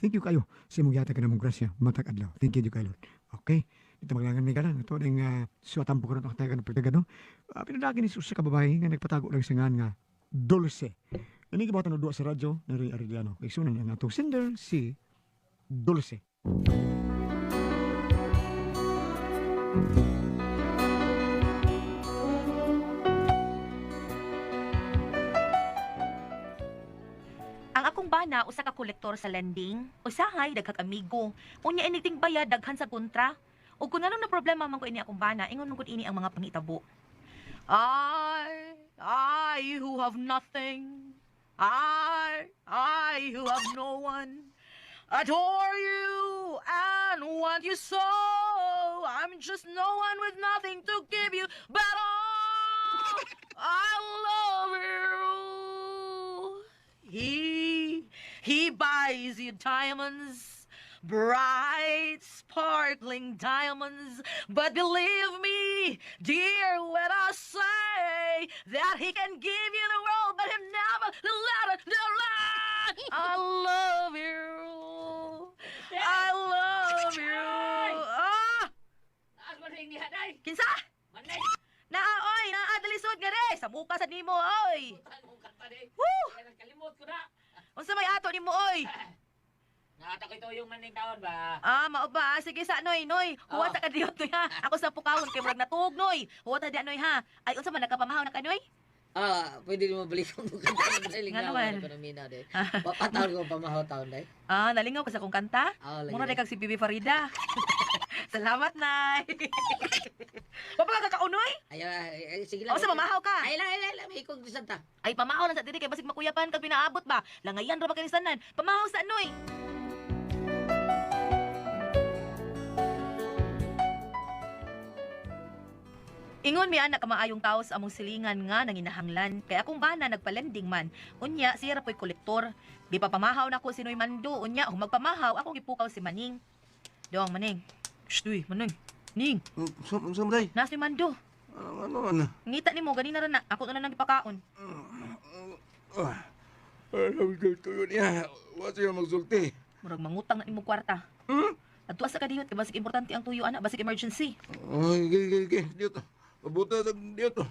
Thank you kayo sa imong gihatag kanamong grasya matag adlaw. Thank you kayo, Lord. Okay. Ito maglangan may kanan. Ito ning suwatampo karon ang tagan ng pagdagan, no? Pinadagi ni usa ka babae nga nagpatago lang sa ngan nga Dulce. Ini gibuhatan og duwa sa radyo ni Ray Arellano. Igsunan ang atong sender si Dulce. Ang akong bana usa ka kolektor sa lending, usahay daghang amigo. Unya initing bayad daghan sa kontra. Ug kung anong na problema man ko ini akong bana, ingon man gud ini ang mga pangitabo. I who have nothing, I who have no one, adore you and want you so. I'm just no one with nothing to give you, but oh, I love you. He buys you diamonds, bright, sparkling diamonds. But believe me, dear, when I say that he can give you the world, but he'll never let it, let it. I love you. I love you. Ah! Kinsa? Naa, oy, naa, dalisod nga re. Sa muka sa nimo, oy. Woo! Unsa may ato nimo, oy? Nata ko ito yung maning taon ba? Ah, mao ba? Ah, sige sa noy, noy. Huwat Oh. ka diyot noy ha. Ako sa pukawon kay murag natuog noy. Huwat ta diyan noy ha. Ay unsa man nakapamahaw na ka noy? Ah, pwede mo balik kung kanta ng Nga naman. Ko na day. Patawag ko pamahaw taon day. Ah, nalingaw ka sa akong kanta? Ah, lagi. Mura day kag si Bibi Farida. Salamat, Nay. Wa pa ka kakaunoy? Ay, ay, ay, sige lang. O sa mamahaw ka. Ay, lang, ay, lang, lang, may ikog santa. Ay pamahaw lang sa diri kay basig makuyapan kag pinaabot ba. Langayan ra ba kini sanan. Pamahaw sa noy. Ingon mi anak kamaayong tao sa among silingan nga nanginahanglan. Kay akong bana nagpalending man. Unya siya ra po'y kolektor. Gipapamahaw nako si Noy Mando. Unya kung magpamahaw ako gipukaw si Maning. Dong Maning. Shh, uy, Maning. Ning, Unsa man day? nas ni Mando. Ano ano? Ngita nimo ganina ra na. Ako na lang gipakaon. Ah. Ay, ko tuyo niya. Wa siya magsulti. Murag mangutang na nimo kwarta. Adto sa kadiyot kay basig importante ang tuyo ana, basig emergency. Ay, gigi gigi dito. Pabuta sa dito.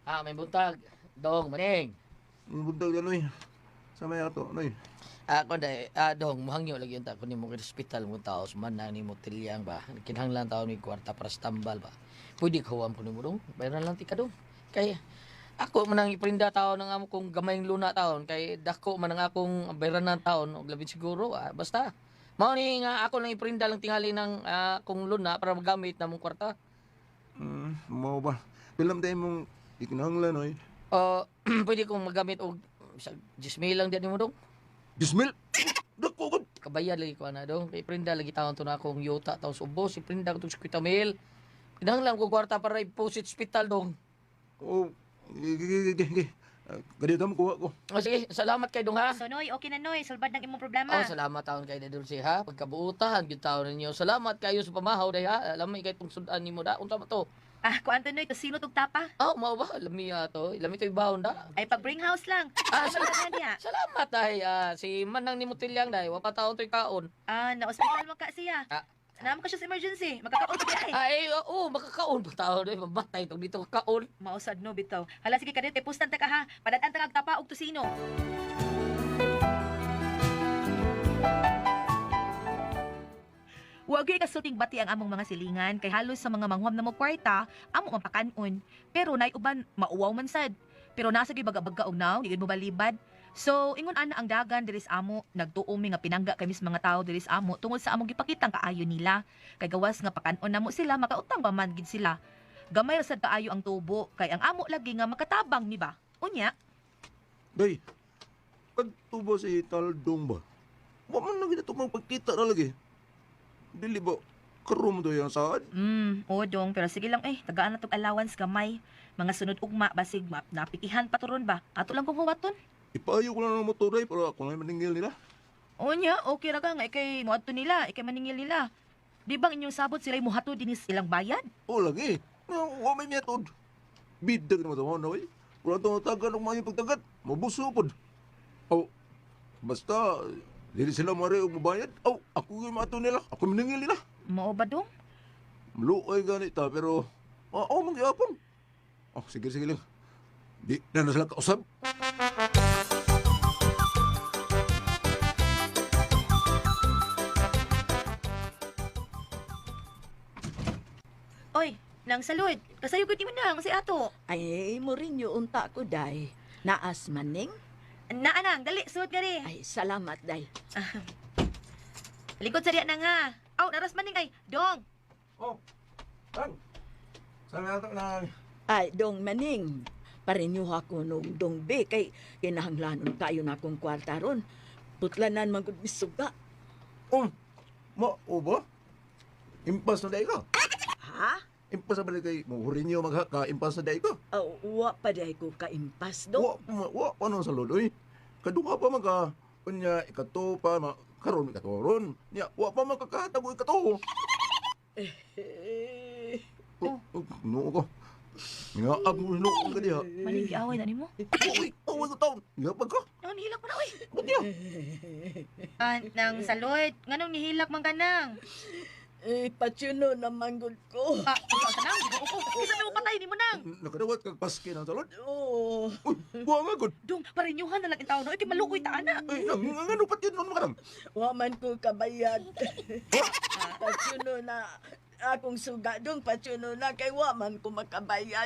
Ah, may buntag. Dong, maning. Buntag danoy. Sa may ato, noy. Ah, ko day, ah, dong, muhangyo lagi unta ko nimo kay ospital mo taos man na nimo tilyang ba. Kinahanglan taon ni kwarta para sa tambal ba. Pwede ko ko nimo dong. Bayaran lang ti ka dong. Kay ako man ang iprinda taon ng amo kong gamayng luna taon kay dako man ang akong bayaran ng taon og labin siguro ah, basta. Mao ni nga ako lang iprinda lang tingali ng akong luna para magamit na mong kwarta. Mao ba? Pilam tayo mong ikinahanglan, noy. Oh, pwede kong magamit og sa 10,000 lang diyan nimo dong. 10,000. Dako gud. Kabayad lagi ko ana dong. Kay prinda lagi taon to na akong yuta taon sa ubos. Iprinda ko tong 50,000. Kinahanglan ko kwarta para i-post sa ospital dong. Oh, gigi gigi gigi. Kadito mo kuha ko. O sige, salamat kay dong ha. So Noy, okay na Noy, sulbad ng imong problema. Oh, salamat taon kay Dulce ha. Pagkabuotahan gyud taon ninyo. Salamat kayo sa pamahaw day ha. Alam kay tong sudan nimo da. Unsa ba to? Ah, kuan to Noy, tosino tug tapa. Oh, mao ba? Lami ato. Lami to ibawon da. Ay pag bring house lang. Ah, Ano na diha? Salamat ay si Manang nimo tilyang day. Wa pa taon to'y kaon. Ah, na ospital mo ka siya. Ah. Naman ka siya sa emergency. Magkakaon ka ay. Ay, oo, makakaon pa taon day. Mamatay tong dito kaon. Mausad no bitaw. Hala sige kadit, kay pustan ta ka ha. Padad-an ta kag tapa og tosino. Wa gyud kasulting bati ang among mga silingan kay halos sa mga manghuam na mo kwarta amo mapakanon. Pero nay uban mauwaw man sad. Pero nasa gyud baga-baga og naw, di gyud mo balibad. So ingon ana ang dagan diri sa amo, nagtuo mi nga pinangga kami sa mga tawo diri sa amo tungod sa among gipakitang kaayo nila. Kay gawas nga pakanon namo sila, makautang pa man gid sila. Gamay ra sad kaayo ang tubo kay ang amo lagi nga makatabang mi ba. Unya, Day. Kadto ba si Taldong ba? Wa man lagi na ito magpagkita na lagi. Dili ba karon mo to yung saad? Odong, pero sige lang eh, tagaan na tog allowance gamay. Mga sunod ugma basig map napikihan pa turon ba. Ato lang kung huwaton. Ipayo ko lang ng motor day para ako na maningil nila. Unya, okay ra ka nga ikay moadto nila, ikay maningil nila. Di bang inyong sabot sila'y muhato dinis ilang bayad? O lagi. Wa may metod. Bidag naman ito, no? Wala itong tagan og maayo pagtagat. Mabuso pod. Aw, basta dili sila mari og mobayad. Aw, ako gyud maato nila. Ako miningil nila. Mao ba dong? Maluoy gani ta pero oo man gyapon. Oh, sige sige lang. Di na na sila kausap. Oy, nang salud. Kasayo gud nimo nang si ato. Ay, mo rin yung unta ko, day. Naas maning? Naa nang, dali suot nga ri. Ay, salamat, day. Likod sa diya nang ha. Aw, naras maning ay. Dong. Oh. Tang. Sabi ato na Ay, dong maning. Parenyuha ko nung dong be, kay kinahanglanon kayo na akong kwarta ron. Putlanan man gud misuga. Oh, ma o ba? Impas na dai ka. Ha? Impas na ba kay mo hurinyo maghaka, impas na dai ka. Aw, wa pa day ko kaimpas, dong. Wa wa pa nun sa lod oy. Kaduha pa man ka unya ikato pa ma karon ikato ron. Nya wa pa man kakahatag og ikato. Eh, Oh, oh, no ko. Nga ag mo no ka diha. Maning giaway na nimo. Uy, away ko taon. Nga pag ka. Nang nihilak mo na oy. Ba't niya? Ah, nang salud. Nganong nihilak man ka nang? eh, patsuno naman gud ko. Ah, ikaw sa nang, gibuo ko. Kinsa may mopatay nimo nang? Nakadawat kag paske ng salod. Oo. Uy, buwa nga gud. Dong, parenyuhan na lang in taon. Oy, kay maluoy ta ana. Ay, nang ngano pat yun nun makarang. Wa man ko kabayad. Patsuno na akong suga dong, patsuno na kay wa man ko makabayad.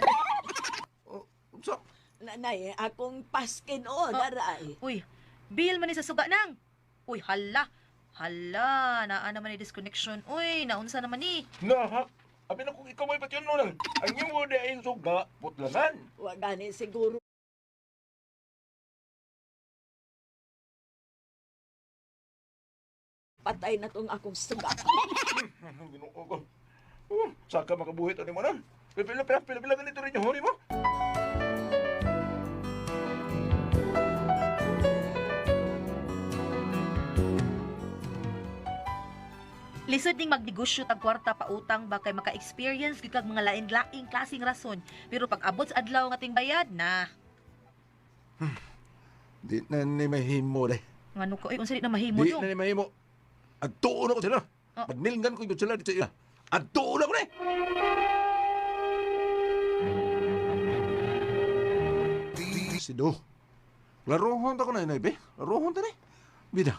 Oh, unsa? Nanay, akong paskin o, daray. Uy, bill man ni sa suga nang. Uy, hala. Hala, naa naman ni disconnection. Uy, naunsa naman ni. Nahak. Abi na kung ikaw may patyon nun lang. Ang imo di ay suga, putlanan. Wa gani siguro patay na tong akong suga. Ginoo ko. Oh, saka makabuhit ani mo na. Pila pila pila pila ganito rin yung huli mo. Lisod ning magnegosyo tag kwarta pa utang ba kay maka-experience gyud kag mga lain-laing klaseng rason. Pero pag abot sa adlaw nga ting bayad na. Di na ni mahimo de. Ngano ko ay unsa di na mahimo Di dong. na ni mahimo. Adtuon ako sila. Oh. Pagnilngan ko yun sila dito ila. Adtuon ako ni. Sido. Laruhon ta ko na inay, be. Laruhon ta ni. Bida.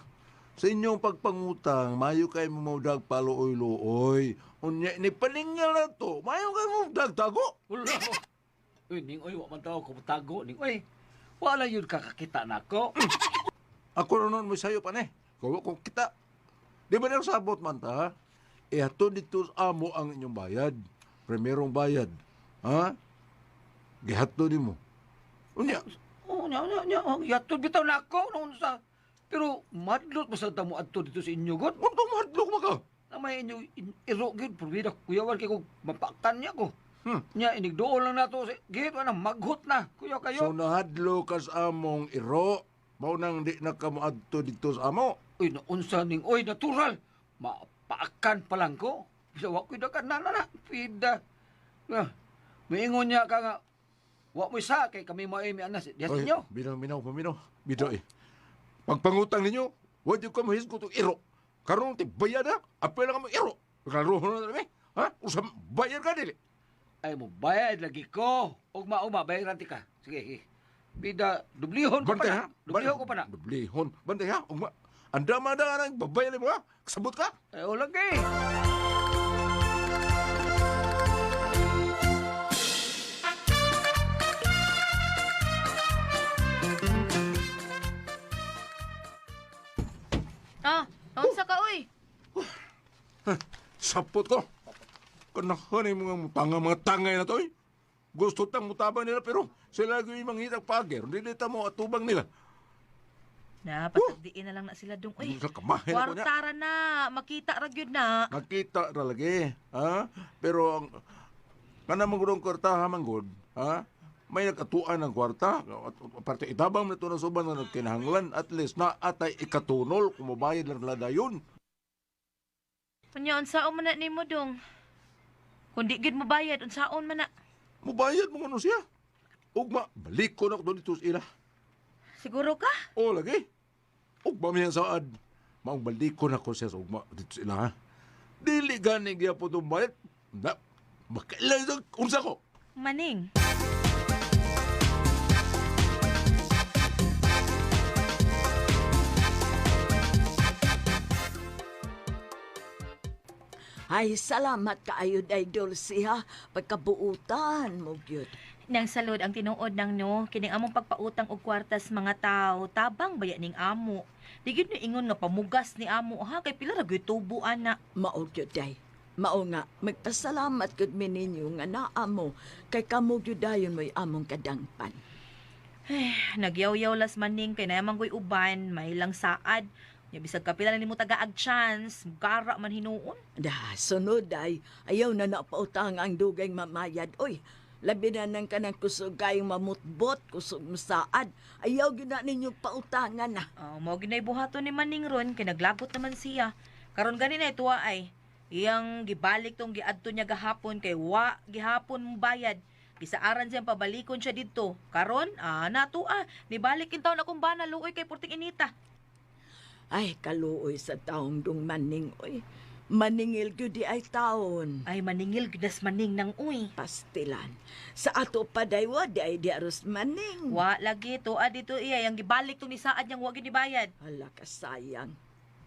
Sa inyong pagpangutang, mayo kay mo maudag paluoy-luoy. Unya ni paningal na to, mayo kay mo tago. Wala. Uy, ning oy, wa man tao ko tago ning oy. Wala yun kakakita nako. Ako na noon mo sayo pa ni. Kawa ko kita. Di ba nang sabot man ta? E ato dito sa amo ang inyong bayad. Primerong bayad. Ha? Gihatto ni mo. Unya, Oh, nya nya nya, oh, yatod bitaw nako noon sa. Pero madlot mo sa tamo adto dito sa inyo god. untong mahadlok mo ka. Na may inyo iro gyud probida kuyawan kay kog mapakan niya ko. Hmm. Nya inigduol lang nato sa gid ana maghot na kuya So kayo. nahadlo ka sa among iro. Mao nang di na ka moadto dito sa amo. Uy, naunsa ning oy natural. Mapaakan pa lang ko. Bisa wa ko'y dagan na na na. Pida. Ah, Miingon niya ka nga wa mo isa kay kami maoy mi anas diha sa Oy, inyo. Binaw, minaw, paminaw. Bida eh. Pagpangutang ninyo, wa jud ka mahisgot og iro. Karon ti bayad ha. Apel lang mo iro. Karoon na kami. Ha? Usam bayad ka dili. Ay mo bayad lagi ko. Ug mauma bayaran ti ka. Sige, sige. Bida dublihon ko pa Bantay na. ha. Dublihon ko pa na. Dublihon. Bantay ha. Ugma. Andama na ang babayad mo ha. Kasabot ka. Ay o lagi. Ah, naunsa ka oy? Sapot ko. Kanahan yung mga mutanga, mga tangay na to eh. Gusto tang mutabang nila pero sila yung mangitag pager. Hindi nita mo atubang nila. Na, patagdiin na lang na sila dong oy. Sa kamahin ako niya. Kwarta ra na, makita ra gyud na. Nakita ra lagi. Ha? Pero ang kana man gud ang kwarta ha man gud, ha? May nagkatuan ng kwarta. Aparte itabang na ito na suban nga nagkinahanglan at least na atay ikatunol kung mobayad lang nila dayon. Unya unsaon man na nimo dong? Kung di gyud mo bayad, unsaon man na? Mobayad mo kuno siya. Ugma, balik ko na ko dito sa ila. Siguro ka? O lagi. Ugma miya saad. Maong balik ko na ko siya sa ugma dito sa ila ha. Dili gani gyapon tong bayad. Na, makailan sa unsa ko. Maning. Ay, salamat kaayo day Dulce ha. Pagkabuutan mo gyud. Nang salud ang tinuod nang no, kining among pagpautang og kwartas mga tao, tabang baya ning amo. Di gyud ni ingon nga pamugas ni amo ha, kay pila ra gyud tubo ana. Mao gyud day. Mao nga magpasalamat gud mi ninyo nga naa mo kay kamo gyud dayon mo'y among kadangpan. Nagyaw-yaw las maning kay naman ko'y uban, may lang saad. Nya bisag kapila na nimo tagaag chance, gara man hinuon. Da, sunod ay ayaw na napautang ang dugay mamayad. Oy, labi na nang kanang kusog kayong mamutbot, kusog masaad. Ayaw gyud na ninyo pautangan na. Oh, mao ginay buhaton ni Maning ron kay naglagot naman siya. Karon gani na tuwa ay iyang gibalik tong giadto niya gahapon kay wa gihapon mo bayad. Gisaaran siyang pabalikon siya didto. Karon natua nibalik in taon akong bana luoy kay purting inita. Ay, kaluoy sa taong dung maning, oy. Maningil gyud di ay taon. Ay maningil gyud nas maning nang uy. Pastilan. Sa ato paday wa di ay di aros maning. Wa lagi tuwa dito iya yang gibalik tong nisaad niyang wa gyud nibayad. Hala ka sayang.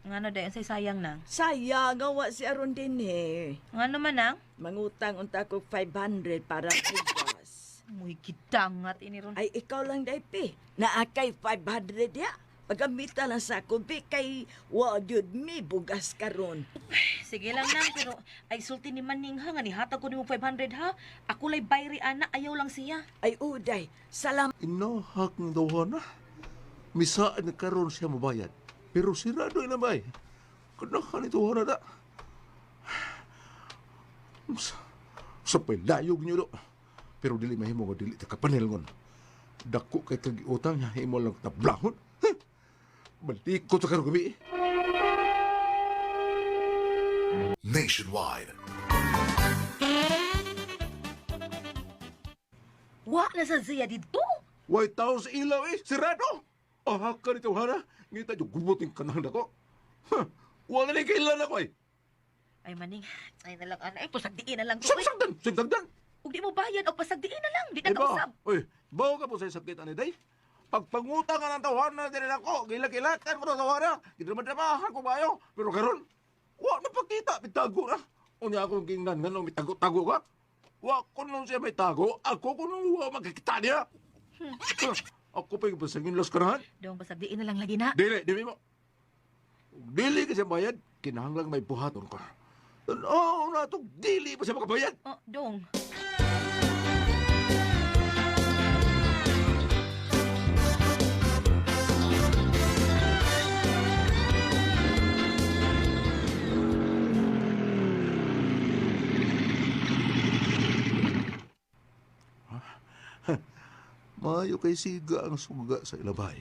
Ngano day unsay sayang nang? Sayang nga wa si aron din eh. Ngano man nang? Mangutang unta ko 500 para bugas. Muy gidangat ini ron. Ay, ikaw lang day, pi. Naakay 500 ya. Pagamita lang sa ako, bi, kay wa gyud mi bugas karon. Sige lang nang, pero ay sulti ni Maning ha, nga nihatag ko nimo 500 ha. Ako lay bayri ana, ayaw lang siya. Ay, uday, salamat. Inahak ng dawhan na. Misaan na karon siya mabayad. Pero sirado na bay. Kanahan ito na da. Sa layog niyo do. Pero dili mahimo nga dili ta kapanil ngon. Dako kay kag utang niya imo lang tablahon. Huh? Balik ko sa karong gabi. Nationwide. Wa na sa siya didto. White House ilaw eh, sirado. Aha ka nito hana. Ngita yung gubuting kanang dako. Huh. Wala na kailan ako eh. Ay Maning, ay na lang ana, ay pasagdiin na lang to. Uy, Sagdagdan, sagdagdan. ug di mo bayad og pasagdiin na lang, di na Iba, kausab. uy, bawo ka po sa sakit ani day. Pagpangutang ka ng tawanan na din ako, gilak-gilakan ko ng tawanan, gidramadramahan ko bayo. Pero karon, wa na pakita, mitago na. Unya akong gingnan nga nung mitago-tago ka. Wa ko nung siya may tago, ako ko nung wa makikita niya. Huh, ako pa yung pasangin los kanahan. Dong pasagdiin na lang lagi na. Dili, dili mo. Dili ka siya bayad, kinahanglang may buhaton ka. Oo na ito, dili pa siya makabayad. Oh, dong. Mayo kay siga ang suga sa ilabay.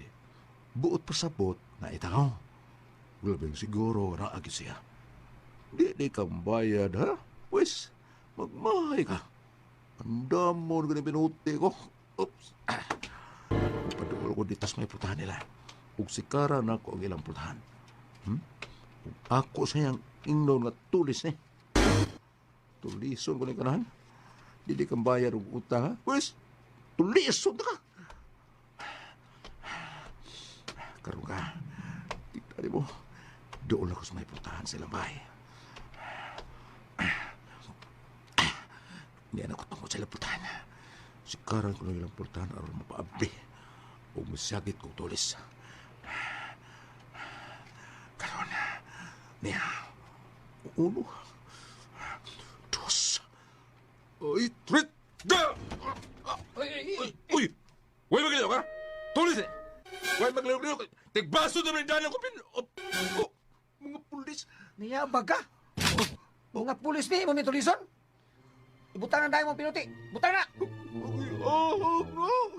Buot pasabot na itaw. Glabing siguro na agi siya. Di di kang bayad ha? Wis, magmahay ka. Ang damo na pinuti ko. Oops. Ah. Paduol ko ditas may putahan nila. Ug sikara na ko ang ilang putahan. Ug ako sa iyang ingnon nga tulis ni. Tulison ko ni kanahan. Di di kang bayad og utang ha? Wis, tulison ka. Karon ka. Kita mo. Doon ako sa may putahan sa ilang bahay. Hindi na ako tungkol sa ilang putahan. Sikaran ko ng ilang putahan aron mapaabi. O masagit kong tulis. Karon. Niya. Uno. Dos. Ay, trit. Da! Uy, Uy! Uy! Uy, magliw ka! Tulis eh! Uy, magliw-liw ka! Tigbaso naman yung dalan ko pin... Oh, oh, mga pulis! Niyabag ka? Mga pulis ni, mo tulison? Ibutang na dahil mong pinuti. Butang na! Uy, oh, oh, oh.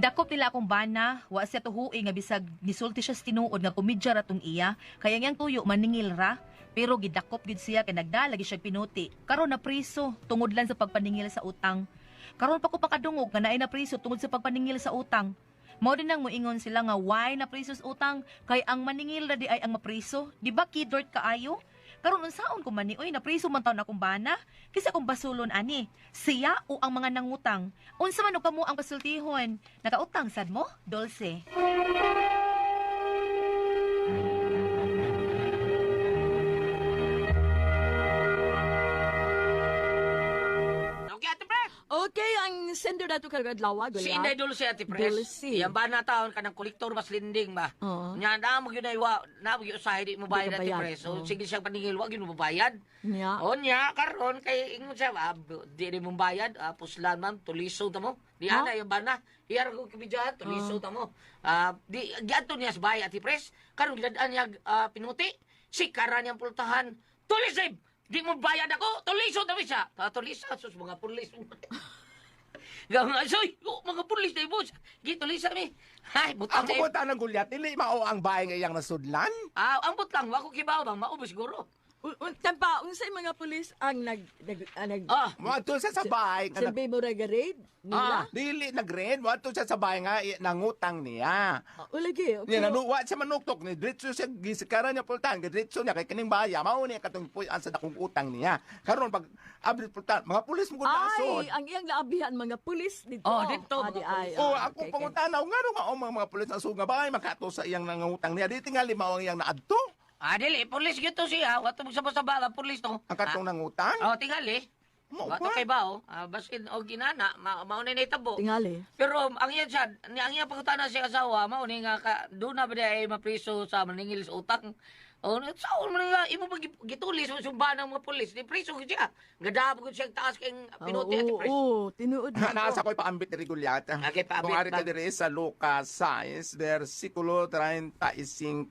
Gidakop nila akong bana, wa siya tuhui nga bisag nisulti siya sa tinuod nga komedya ra tong iya, kaya ang iyang tuyo maningil ra, pero gidakop gyud siya kay nagdala gyud siya pinuti. Karon na priso tungod lang sa pagpaningil sa utang. Karon pa ko pakadungog nga naay na priso tungod sa pagpaningil sa utang. Mao din nang moingon sila nga why na priso sa utang kay ang maningil ra di ay ang mapriso. Di ba kidort kaayo? Karon unsaon ko man ni oy, napriso man taon akong bana? Kisa kong basulon ani, siya o ang mga nangutang? Unsa man og kamo ang pasultihon? Nakautang sad mo, Dulce? Okay, Ate Pres. Okay, ang sender nato karong adlaw, Si Inday Dulce, Ate Pres. Dulce. Yan ba na taon ka ng kolektor mas linding ba? Oo. Nya na mo gyud ay wa na mo gyud usahay di mo bayad, Di ka Ate bayad. Pres. So Oo. sige siyang paningil wa gyud mo bayad. Nya. O nya karon kay ingon siya di di mo bayad, puslan ma'am, tuliso ta mo. Di Ha? ana yung bana. Iyar ko kibidyahan, tuliso ta mo. Di giadto niya sa bahay, Ate Pres. Karon gidad-an niya pinuti. Sikara niyang pultahan. Tulisib! Di mo bayad ako, tuliso ta mi siya. Ta tulisa sus mga pulis. Soy, oh, mga pulis na ibos. Gitulisa mi. Hay, butang Ang pupunta ng gulyat, dili mao ang bahay nga iyang nasudlan. Ang butang wa ko kibaw bang mao ba siguro. Tampa, unsay mga pulis ang nag nag ah, nag Moadto siya sa bahay nga silbi mo raid nila? dili nag-rent, moadto siya sa bahay nga nangutang niya. O lagi. Niya nanuwa siya manuktok ni diretso siya gisikaran niya pultahan, diretso niya kay kining baya mao niya katong puy-an sa dakong utang niya. Karon pag abri pultahan, mga pulis mo gud nasod. Ay, ang iyang naabihan mga pulis dito. Oh, dito, Ah, di mga ay. pulis. Oh, ah, ako okay, okay. pangutana ngano mao mga pulis ang nga bahay makato sa iyang nangutang niya. Di tingali mao ang iyang naadto. Dili, pulis gyud to siya. Wa to magsaba-saba ang pulis to. Ang katong nangutang. Oh, tingali. Mao Wa to ba? kay bao, basin og ginana, mao na nahitabo. Tingali. Pero ang iya siya, ang iya pangutana siya asawa, mao ni nga ka, doon na ba di ay mapriso sa maningil sa utang. O, saon man nga, imo ba gitulis mo sumba ng mga pulis? Di priso gyud siya. Gadab gyud siya taas kay pinuti, Ate Oo, Pres. oo, tinuod na. Nasa ko'y paambit ni Gulyat. Okay, paambit, Kung ari ka bang. diri sa Lucas 6, versikulo 35,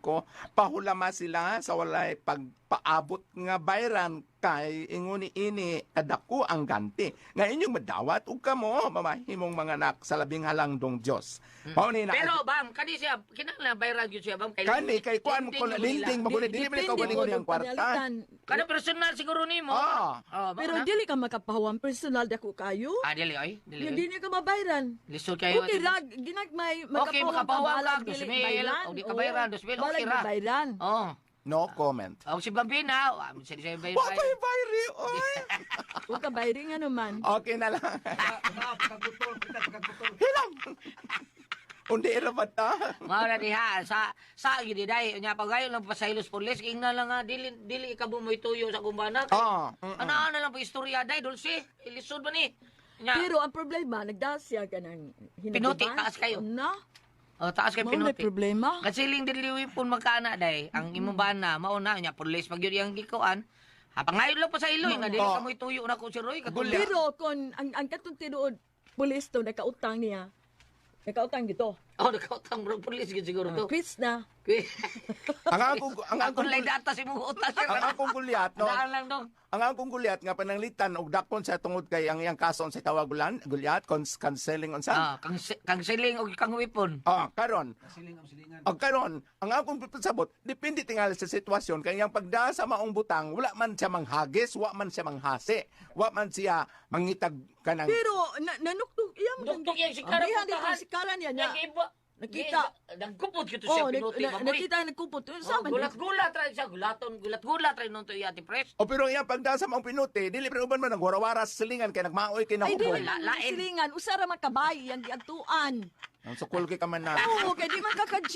pahulama sila sa walay pagpaabot nga bayran kay ingon ni ini kadako ang ganti. Nga inyong madawat ug kamo mamahimong mga anak sa labing halangdong Dios. Mao ni na Pero bam, kani siya, kinahanglan bayran gyud siya bam kay kani kay kuan linding ko yung linding ila. maguni dili man ikaw Depende galingon mo ang kwarta. panalitan. Kana personal siguro nimo. Ah. Oh, Pero dili ka makapahuwang personal dako kayo. Dili oy, dili. Yung oy. dili ka mabayran. Lisod kayo. Okay ra, ginagmay Okay, makapahuwang ka, balag dili 2,000, bayran. o di ka bayran, 2,000, okay Balag ra. bayran. Oh. No comment. Og si Bambina, siya Wa ko'y bayri oy. Huwag ka bayri nga naman. Okay na lang. Hilang. Undi ra ba ta? Mao na diha sa gyud day unya pagayon lang pasaylos pulis ingna lang nga dili dili ka mo tuyo sa kumbana. Ah, Ana na lang pa istorya day Dulce, ilisod ba ni? Nya, Pero ang problema, nagdasya ka ng hinaguban. Pinuti, taas kayo. Na, oh, taas kay mao na pinuti. problema. Kasiling dili pun magkaana day ang imong bana mao na nya pulis pag gyud yang gikuan. Ha pangayon lang pasaylo nga dili Oh. ka mo tuyo na ko si Roy katong Pero kung ang katong tinuod, pulis to, nakautang niya. Nakautang dito. Oh, nakautang bro pulis gyud siguro to. Quiz na. Ang akong ang Akong akong lay data si mo utang sir. ang akong gulyat no. Daan lang dong. Ang akong gulyat nga pananglitan og dakon sa tungod kay ang iyang kaso sa tawag ulan, gulyat cons canceling unsa? Kang kang siling og kang wipon. Ah, karon. Og karon, ang akong pasabot, depende tingali sa sitwasyon kay iyang pagdaa sa maong butang, wala man siya manghagis, wa man siya manghasi, wa man siya mangitag kanang Pero nanuktok iya mo. Nuktok yang sikara Amihan dito puntahan. sikara niya niya. Nag-iba. Nakita. Nagkupot gyud to siya Oh, pinuti ba boy. nakita nagkupot. Oh, Sa man. gulat-gulat ra siya, gulaton, gulat-gulat ra nun to iya Ate Pres. O pero ang iyang pagdaa sa maong pinuti, dili pero uban man nagwarawara sa silingan kay nagmaoy kay Ay dili nahubon. man Lain. silingan, usa ra man kabay yang giadtuan. Ang sukol kay ka man na. Oo, kay di man ka ka-J.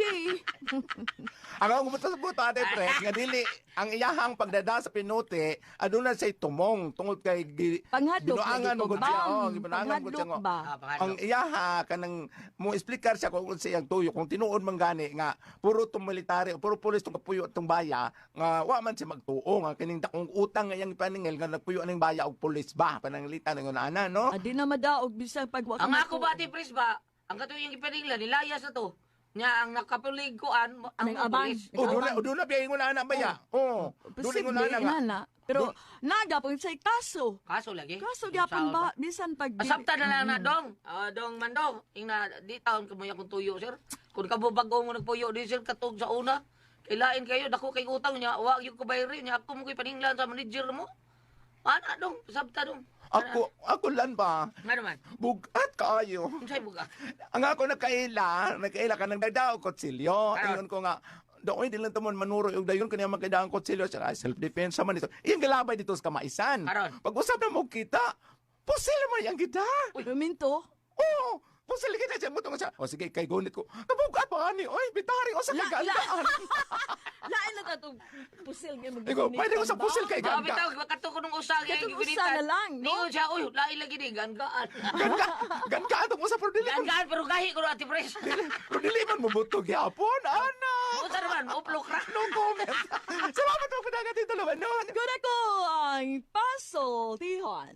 Ang akong pasabot Ate Pres, nga dili ang iyahang pagdada sa pinuti, aduna siya tumong tungod kay Panghadlok binuangan lagi mo to, gud siya. bam. Oh, gibinuangan gud siya Panghadlok nga. ba? Ah, panghadlok. Ang iyaha kanang mo explicar siya kung unsa iyang tuyo kung tinuod man gani nga puro tong military puro pulis tong kapuyo at tong baya nga wa man siya magtuo nga kining dakong utang nga iyang ipaningil nga nagpuyo aning baya og pulis ba pananglitan ng ana no. Adi na madaog bisag pag wa ka Ang ako matuo. ba Ate Pres ba? Ang katuyo yung ipaningla nilayas na to. Nya ang nakapulig-kuan ang Nang abang. pulis. Oh, doon na, doon na biya ingon ana ba ya? Oh, doon ingon Posible ana nga. na. Pero nagapon sa kaso. Kaso lagi. Kaso gyapon ba bisan pag Asabta na lang na dong. Ah, dong mandong. Ingna di taon ka mo akong tuyo sir. Kung kamo bago mo nagpuyo di sir katog sa una. Kailain kayo dako kay utang niya, wa gyud ko bayri niya ako mo koy paninglan sa manager mo. Ana dong, sabta dong. Ako, ako lan ba? Nga naman. Bugat kaayo. Unsay buga? Ang ako nakaila, nakaila ka nang dagdaog kutsilyo. Karon. Ingon ko nga, doon di lang tamon manuro og dayon kaniya magkaidaang kutsilyo sa self defense man dito. Iyang galabay dito sa kamaisan. Karon. Pag usap na mo kita, pusil mo yang kita. Ruminto. Oo, pusil kita siya mo siya. O sige, kay gunit ko. Kabugat pa ani, oy, bitari o sa kagandaan. Lain na tatong pusil nga mag Ikaw, pwede ko sa pusil kay Mga ganda. bitaw, kato ko nung usa kay Katong usa na lang, no? Ningon siya, uy, lain lagi ni ganggaan. Ganda, ganda atong usap pero dili man, Ganggaan pero gahi ko ati pres. pero dili man mubutog gyapon, ana. Usa naman, uplok ra. No comment. Salamat po kudagat dito laban noon. Good ako ang pasultihan.